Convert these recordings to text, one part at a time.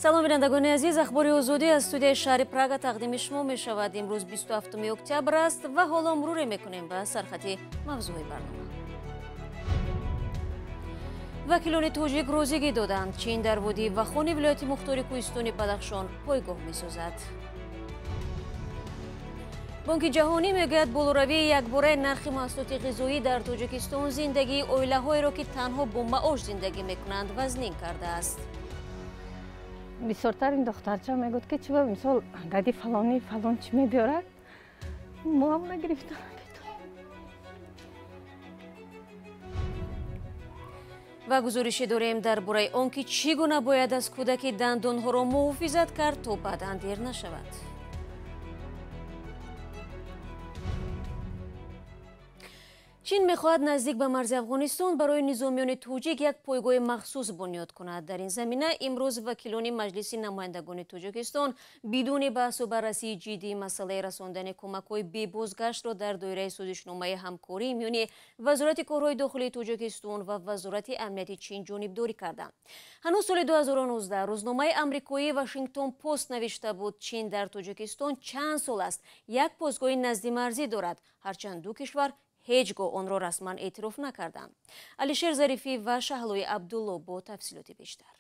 Салом бинандагони азиз, ахбори озодӣ аз студияи шаҳри Прага тақдими шумо мешавад. Имрӯз 27 октябр аст ва ҳоло муруре мекунем ба сархати мавзӯи барнома. Вакилони тоҷик розигӣ доданд, Чин дар водии Вахони вилояти мухтори кӯҳистони Бадахшон пойгоҳ месозад. Бонки ҷаҳонӣ мегӯяд, болоравии якбораи нархи маҳсулоти ғизоӣ дар Тоҷикистон зиндагии оилаҳоеро, ки танҳо бо маош зиндагӣ мекунанд, вазнин кардааст. Бисёртар ин духтарча мегӯяд, ки чиба мисол дади фалони фалон чӣ мебиёрад, мо ҳам нагирифта. Ва гузорише дорем дар бораи он, ки чӣ гуна бояд аз кӯдаки дандонҳоро муҳофизат кард, то баъдан дер нашавад. Чин мехоҳад наздик ба марзи Афғонистон барои низомиёни тоҷик як пойгоҳи махсус бунёд кунад. Дар ин замина имрӯз вакилони Маҷлиси намояндагони Тоҷикистон бидуни баҳсу баррасии ҷиддии масъалаи расондани кӯмакҳои бебозгаштро дар доираи созишномаи ҳамкорӣ миёни Вазорати корҳои дохилии Тоҷикистон ва Вазорати амнияти Чин ҷонибдорӣ карданд. Ҳанӯз соли 2019 рӯзномаи амрикоии Вашингтон Пост навишта буд, Чин дар Тоҷикистон чанд сол аст як постгоҳи наздимарзӣ дорад, ҳарчанд ду кишвар ҳеҷ гоҳ онро расман эътироф накарданд. Алишер Зарифӣ ва Шаҳлои Абдулло бо тафсилоти бештар.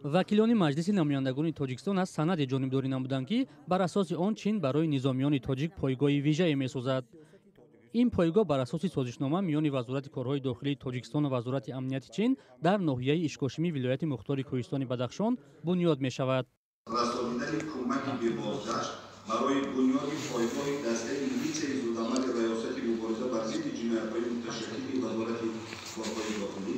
Вакилони Маҷлиси намояндагони Тоҷикистон аз санаде ҷонибдорӣ намуданд, ки бар асоси он Чин барои низомиёни тоҷик пойгоҳи вижае месозад. Ин пойгоҳ бар асоси созишнома миёни Вазорати корҳои дохилии Тоҷикистону Вазорати амнияти Чин дар ноҳияи Ишкошими вилояти мухтори кӯҳистони Бадахшон бунёд мешавад. Расонидани кӯмаки бебозгашт барои бунёди пойгоҳи дастаи милитсияи зудамали Раёсати мубориза бар зидди ҷиноятҳои муташаккили Вазорати корҳои дохилӣ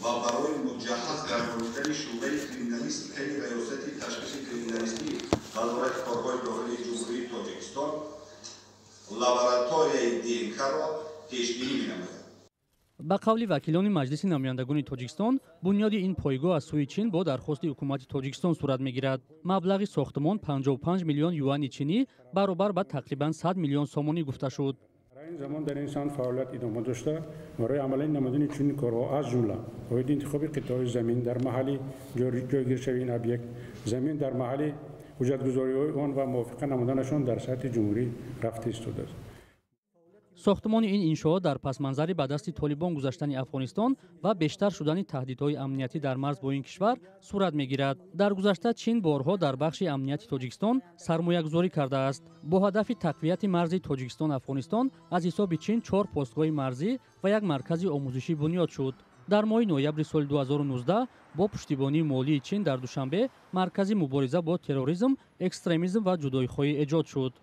ва барои муҷаҳҳаз гардонидани шӯъбаи криминалистикаи Раёсати ташхиси криминалистии Вазорати корҳои дохилии Ҷумҳурии Тоҷикистон лабораторияи ДНК-ро пешбинӣ менамояд. Ба қавли вакилони Маҷлиси намояндагони Тоҷикистон, бунёди ин пойгоҳ аз сӯи Чин бо дархости ҳукумати Тоҷикистон сурат мегирад. Маблағи сохтмон 55 миллион юани чинӣ баробар ба тақрибан 100 миллион сомонӣ гуфта шуд. Дар ин замон дар ин самт фаъолият идома дошта, барои амалӣ намудани чунин корҳо аз ҷумла оиди интихоби қитъаҳои замин дар маҳалли ҷойгиршавии ин объект, замин дар маҳалли ҳуҷҷатгузориҳои он ва мувофиқа намуданашон дар сатҳи ҷумҳурӣ рафта истодааст. Сохтмони ин иншоот дар пасманзари ба дасти толибон гузаштани Афғонистон ва бештар шудани таҳдидҳои амниятӣ дар марз бо ин кишвар сурат мегирад. Дар гузашта Чин борҳо дар бахши амнияти Тоҷикистон сармоягузорӣ кардааст. Бо ҳадафи тақвияти марзи Тоҷикистон-Афғонистон аз ҳисоби Чин 4 постгоҳи марзӣ ва як маркази омӯзишӣ бунёд шуд. Дар моҳи ноябри соли 2019 бо пуштибонии молии Чин дар Душанбе маркази мубориза бо терроризм, экстремизм ва ҷудоихоҳӣ эҷод шуд.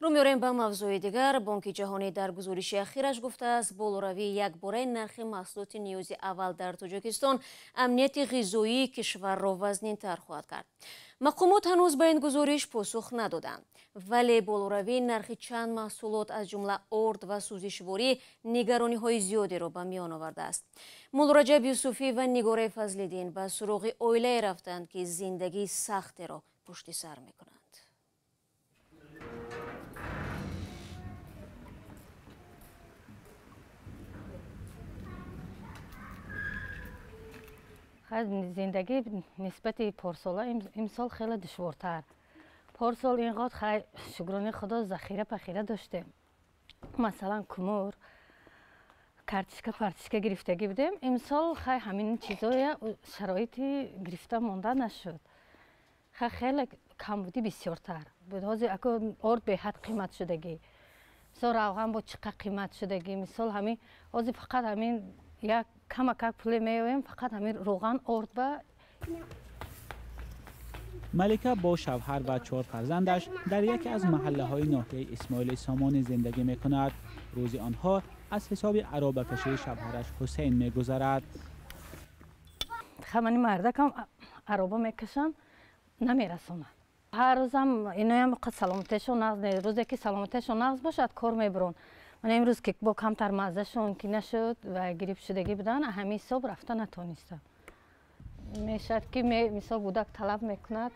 Рӯ меорем ба мавзӯи дигар. Бонки ҷаҳонӣ дар гузориши ахираш гуфтааст, болоравии якбораи нархи маҳсулоти ниёзи аввал дар Тоҷикистон амнияти ғизоии кишварро вазнинтар хоҳад кард. Мақомот ҳанӯз ба ин гузориш посух надоданд, вале болоравии нархи чанд маҳсулот аз ҷумла орд ва сӯзишворӣ нигарониҳои зиёдеро ба миён овардааст. Муллораҷаб Юсуфӣ ва Нигораи Фазлиддин ба суроғи оилае рафтанд, ки зиндагии сахтеро пушти сар мекунанд. Зиндагӣ нисбати порсола имсол хеле душвортар. Порсол ин қад хай шукрони худо захира пахира доштем. Масалан кумур, картишка партишка гирифтагӣ будем. Имсол хай ҳамин чизоя шароити гирифта монда нашуд. Хай хеле камбудӣ бисёртар. Ҳозир ако орд беҳад қимат шудагӣ. Мисол равған бо чӣ қад қимат шудагӣ. Мисол ҳамин ҳозир фақат ҳамин як камакак пуле меоем, фақат ҳамин роған орд ба. Малика бо шавҳар ва 4 фарзандаш дар яке аз маҳаллаҳои ноҳияи Исмоили Сомонӣ зиндагӣ мекунад. Рӯзи онҳо аз ҳисоби аробакашии шавҳараш Ҳусейн мегузарад. Хамани мардакам ароба мекашанд, намерасонад. Ҳар рӯзам иноям саломаташон нағз не, рӯзе ки саломаташон нағз бошад кор мебурон. Ман имрӯз ки бо камтар маззашон ки нашуд ва гирип шудагӣ будан, ҳамин ҳисоб рафта натонистам. Мешавад ки мисол кӯдак талаб мекунад,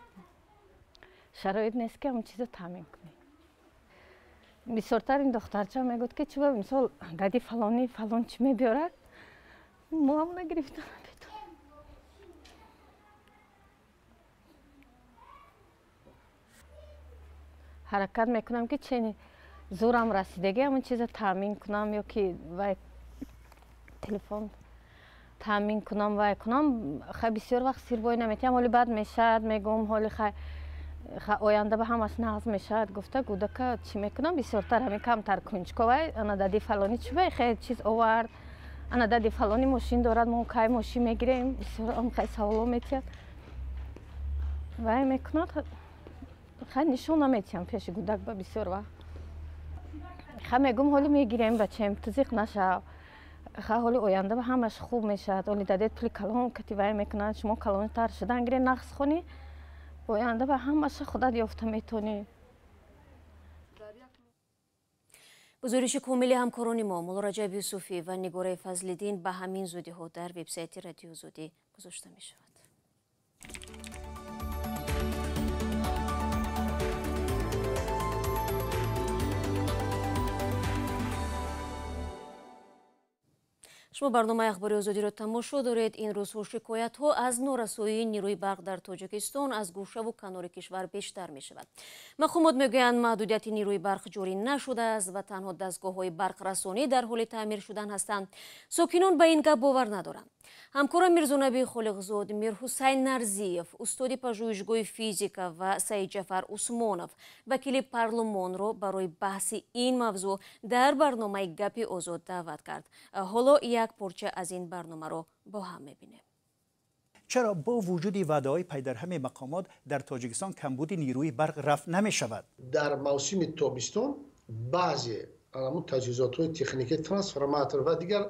шароит нест ки ҳамон чизо таъмин кунӣ. Бисёртар ин духтарча мегӯяд, ки чиба мисол дади фалони фалон чӣ мебиёрад, мо ҳам нагирифта наметавонем. Ҳаракат мекунам ки чени зӯрам расидагӣ ҳамон чиза таъмин кунам ё ки вай телефон таъмин кунам, вай кунам. Хай бисёр вақт сирбой наметиҳам, ҳоли бад мешавад, мегӯм ҳоли хай оянда ба ҳамаш нағз мешавад гуфта гудака чӣ мекунам, бисёртар ҳамин камтар кунҷковай. Ана дади фалонӣ чӣ хел чиз овард, ана дади фалонӣ мошин дорад, мо кай мошин мегирем, бисёр хай саволо метиҳад, вай мекунад. Хай нишон наметиҳам пеши гудак ба бисёр вақт. Хай мегӯм ҳоли мегирем бачаем, ту зиқ нашав, хай ҳоли оянда ба ҳамаш хуб мешавад, оли дадет пули калон кати вай мекунад, шумо калонтар шудан гире нағз хонӣ, оянда ба ҳамаша худат ёфта метонӣ. Гузориши комили ҳамкорони мо Муллораҷаб Юсуфӣ ва Нигораи Фазлиддин ба ҳамин зудиҳо дар вебсайти Радиои Озодӣ гузошта мешавад. Шумо барномаи Ахбори Озодиро тамошо доред. Ин рӯзҳо шикоятҳо аз норасоии нерӯи барқ дар Тоҷикистон аз гӯшаву канори кишвар бештар мешавад. Мақомот мегӯянд маҳдудияти нерӯи барқ ҷорӣ нашудааст ва танҳо дастгоҳҳои барқрасонӣ дар ҳоли таъмир шудан ҳастанд. Сокинон ба ин гап бовар надоранд. Ҳамкорам Мирзонаби Холиқзод, Мирҳусайн Нарзиев, устоди пажӯҳишгоҳи физика ва Саидҷафар Усмонов, вакили парлумонро барои баҳси ин мавзӯъ дар барномаи Гапи Озод даъват кард. Ҳоло як порча аз ин барномаро бо ҳам мебинем. Чаро бо вуҷуди ваъдаҳои пайдарҳами мақомот дар Тоҷикистон камбуди нерӯи барқ рафъ намешавад? Дар мавсими тобистон баъзе ҳамон таҷҳизотҳои техникӣ, трансформатор ва дигар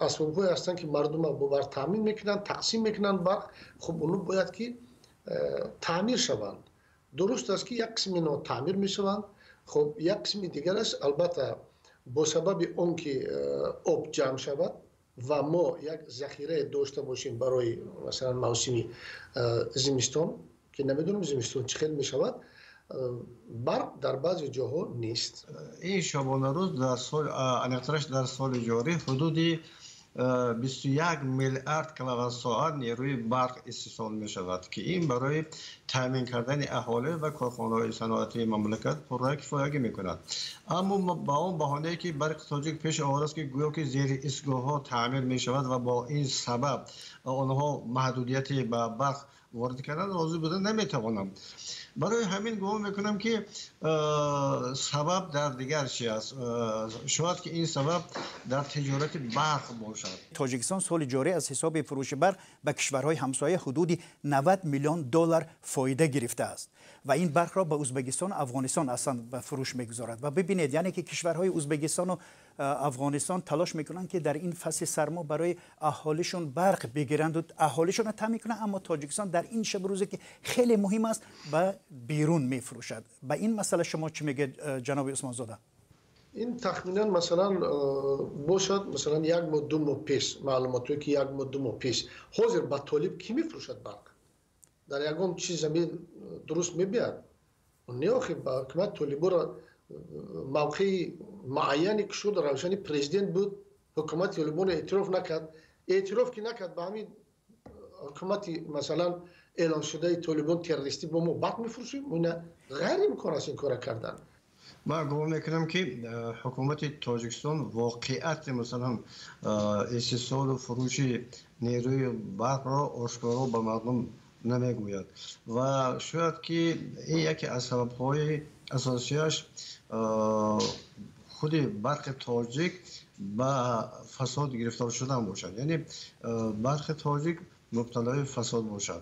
асбобҳое ҳастанд, ки мардумро бо барқ таъмин мекунанд, тақсим мекунанд барқ. Хуб, онҳо бояд ки таъмир шаванд. Дуруст аст, ки як қисми инҳо таъмир мешаванд, хуб як қисми дигараш албатта бо сабаби он ки об ҷамъ шавад ва мо як захирае дошта бошем барои масалан мавсими зимистон, ки намедонам зимистон чӣ хел мешавад, барқ дар баъзе ҷоҳо нест. Ин шабонарӯз дар сол, аниқтараш дар соли ҷорӣ ҳудуди 21 миллиард киловатт-соат нерӯи барқ истеҳсол мешавад, ки ин барои таъмин кардани аҳолӣ ва корхонаҳои саноатии мамлакат пурра кифоягӣ мекунад. Аммо ба он баҳонае ки барқи тоҷик пеш овардааст, ки гӯё ки зери истгоҳҳо таъмир мешавад ва бо ин сабаб онҳо маҳдудияте ба барқ ворид кардан розӣ буда наметавонам. Барои ҳамин гумон мекунам, ки сабаб дар дигар чи аст. Шояд ки ин сабаб дар тиҷорати барқ бошад. Тоҷикистон соли ҷорӣ аз ҳисоби фурӯши барқ ба кишварҳои ҳамсоя ҳудуди 90 миллион доллар фоида гирифтааст ва ин барқро ба Ӯзбекистон ва Афғонистон аслан ба фурӯш мегузорад. Ва бибинед, яъне ки кишварҳои Ӯзбекистону Афғонистон талош мекунанд, ки дар ин фасли сармо барои аҳолишон барқ бигиранд ва аҳолишонро таъмин кунанд, аммо Тоҷикистон дар ин шаб рӯзе ки хеле муҳим аст ба берун мефурӯшад. Ба ин масъала шумо чӣ мегӯед, ҷаноби Усмонзода? Ин тахминан масалан бошад, масалан як моҳ ду моҳ пеш, маълумотое ки як моҳ ду моҳ пеш. Ҳозир ба толиб кӣ мефурӯшад барқ? Дар ягон чиз замин дуруст мебияд? Не, охи ба ҳукумат толиборо мавқеи муайяне ки шуд, равшани президент буд, ҳукумати толибонро эътироф накард. Эътироф ки накард, ба ҳамин ҳукумати масалан эълоншудаи толибон террористӣ бо мо барқ мефурӯшем? Ина ғайриимкон аст ин кора кардан. Ман гумон мекунам, ки ҳукумати Тоҷикистон воқеати масалан истеҳсолу фурӯши нерӯи барқро ошкоро ба мардум намегӯяд ва шояд ки ин яке аз сабабҳои асосияш худи барқи тоҷик ба фасод гирифтор шудан бошад, яъне барқи тоҷик мубталои фасод бошад.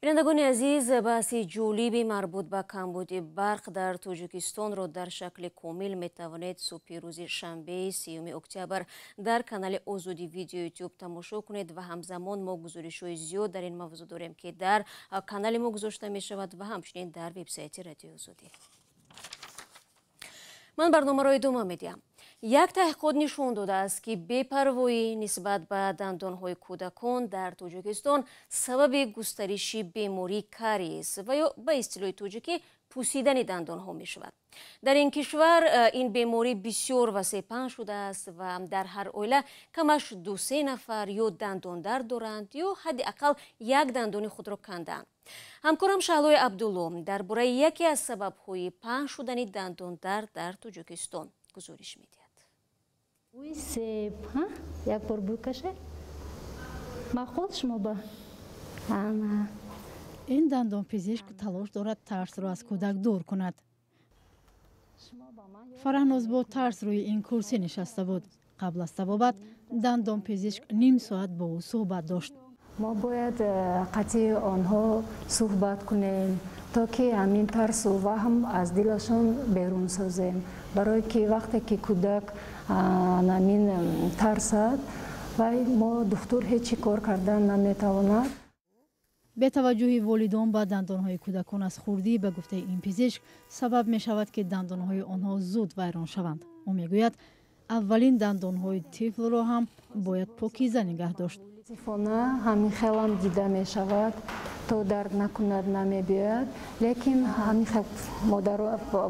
Бинандагони азиз, баҳси ҷолиби марбут ба камбуди барқ дар Тоҷикистонро дар шакли комил метавонед субҳи рӯзи шанбеи 3 октябр дар канали Озодӣ видео ютуб тамошо кунед ва ҳамзамон мо гузоришҳои зиёд дар ин мавзӯъ дорем, ки дар канали мо гузошта мешавад ва ҳамчунин дар вебсайти Радиои Озодӣ. Ман барномаро идома медиҳам. Як таҳқиқот нишон додааст, ки бепарвоӣ нисбат ба дандонҳои кӯдакон дар Тоҷикистон сабаби густариши бемории кариес ва ё ба истилоҳи тоҷикӣ пусидани дандонҳо мешавад. Дар ин кишвар ин беморӣ бисёр васеъ паҳн шудааст ва дар ҳар оила камаш 2-3 нафар ё дандондард доранд, ё ҳадди ақал як дандони худро кандаанд. Ҳамкорам Шаҳлои Абдулло дар бораи яке аз сабабҳои паҳн шудани дандондард дар Тоҷикистон гузориш медиҳад. Бӯи себ, як бор бӯй каше? Маъқул шумо ба? Ана. Ин дандонпизишк талош дорад тарсро аз кӯдак дур кунад. Фараҳноз бо тарс рӯи ин курсӣ нишаста буд. Қабл аз табобат дандонпизишк ним соат бо ӯ суҳбат дошт. Мо бояд қатъи онҳо суҳбат кунем, то ки ҳамин тарсу ваҳм аз дилашон берун созем. Барое ки вақте ки кӯдак ҳамин тарсад, вай мо духтур ҳеҷ чӣ кор кардан наметавонад. Бетаваҷҷӯҳи волидон ба дандонҳои кӯдакон аз хурдӣ, ба гуфтаи ин пизишк, сабаб мешавад, ки дандонҳои онҳо зуд вайрон шаванд. Ӯ мегӯяд, аввалин дандонҳои тифлро ҳам бояд покиза нигаҳ дошт. Мутаассифона ҳамин хелам дида мешавад, то дард накунад намебиёяд, лекин ҳамин хел модару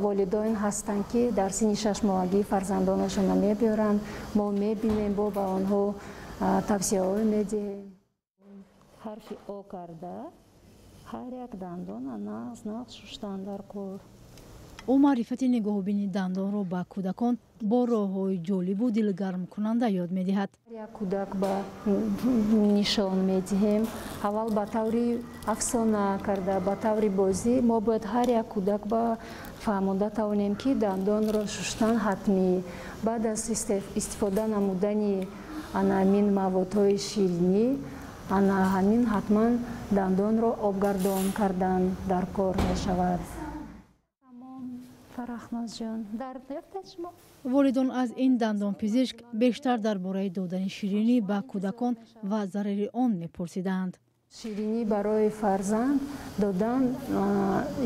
волидон ҳастанд, ки дар синни 6 моҳагӣ фарзандонашонро мебиёранд. Мо мебинем, бо ба онҳо тавсияҳо медиҳем. Ҳарфи О карда ҳар як дандона нағз нағз шуштан дар кор. Ӯ маърифати нигоҳубини дандонро ба кӯдакон бо роҳҳои ҷолибу дилгармкунанда ёд медиҳад. Як кӯдак ба нишон медиҳем аввал ба таври афсона карда, ба таври бозӣ. Мо бояд ҳар як кӯдак ба фаҳмонда тавонем, ки дандонро шуштан ҳатмӣ. Баъд аз истифода намудани ана ҳамин маводҳои ширинӣ, ана ҳамин ҳатман дандонро обгардон кардан дар кор мешавад. Фарахнозҷон, дард ёфтед шумо? Волидон аз ин дандонпизишк бештар дар бораи додани ширинӣ ба кӯдакон ва зарари он мепурсиданд. Ширинӣ барои фарзанд додан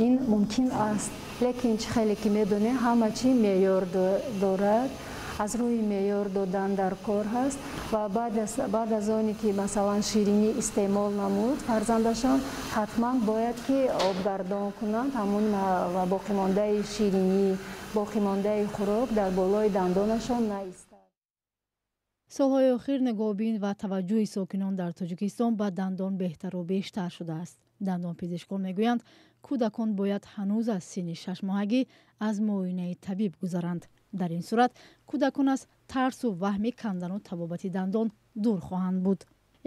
ин мумкин аст, лекин чӣ хеле ки медонем, ҳама чӣ меъёр дорад. Аз рӯи меъёр додан дар кор ҳаст ва баъд аз оне ки, масалан, ширинӣ истеъмол намуд фарзандашон, ҳатман бояд ки обгардон кунанд. Ҳамун боқимондаи ширинӣ, боқимондаи хӯрок дар болои дандонашон наистад. Солҳои охир нигоҳубин ва таваҷҷӯҳи сокинон дар Тоҷикистон ба дандон беҳтару бештар шудааст. Дандонпизишкон мегӯянд, кӯдакон бояд ҳанӯз аз синни 6 моҳагӣ аз муоинаи табиб гузаранд. Дар ин сурат кӯдакон аз тарсу ваҳми кандану табобати дандон дур хоҳанд буд.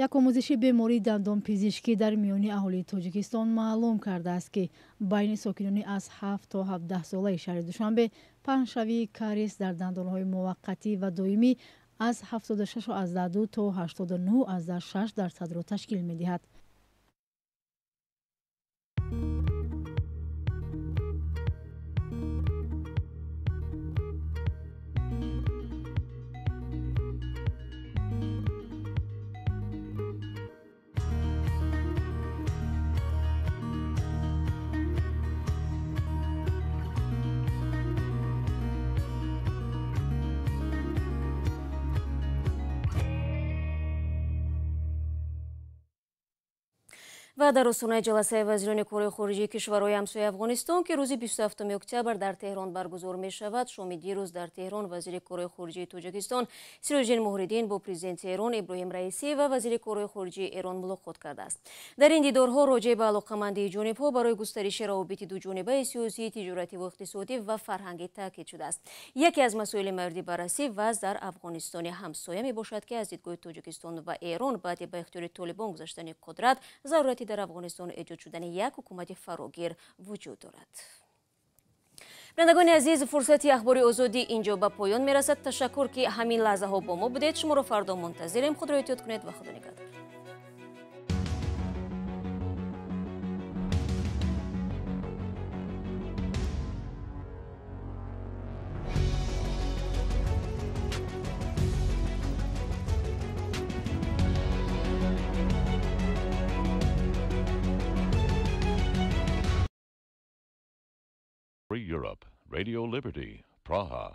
Як омӯзиши бемории дандонпизишкӣ дар миёни аҳолии Тоҷикистон маълум кардааст, ки байни сокинони аз 7 то 17 солаи шаҳри Душанбе паҳншавии кариес дар дандонҳои муваққатӣ ва доимӣ аз 76,2 то 89,6 дарсадро ташкил медиҳад. Ва дар остонаи ҷаласаи вазирони корҳои хориҷии кишварҳои ҳамсояи Афғонистон, ки рӯзи 27 октябр дар Теҳрон баргузор мешавад, шоми дирӯз дар Теҳрон вазири корҳои хориҷии Тоҷикистон Сироҷиддин Муҳриддин бо президенти Эрон Иброҳим Раисӣ ва вазири корҳои хориҷии Эрон мулоқот кардааст. Дар ин дидорҳо роҷеъ ба алоқамандии ҷонибҳо барои густариши равобити дуҷонибаи сиёсӣ, тиҷоратӣ ва иқтисодӣ ва фарҳангӣ таъкид шудааст. Яке аз масоили мавриди баррасӣ вазъ дар Афғонистони ҳамсоя мебошад, ки аз дидгоҳи Тоҷикистон ва Эрон баъди ба ихтиёри Толибон гузаштани қудрат зарурати дар Афғонистон эҷод шудани як ҳукумати фарогир вуҷуд дорад. Бинандагони азиз, фурсати Ахбори Озодӣ инҷо ба поён мерасад. Ташаккур, ки ҳамин лаҳзаҳо бо мо будед. Шуморо фардо мунтазирем. Худро эҳтиёт кунед ва Худо нигаҳдор. Free Europe, Radio Liberty, Praha.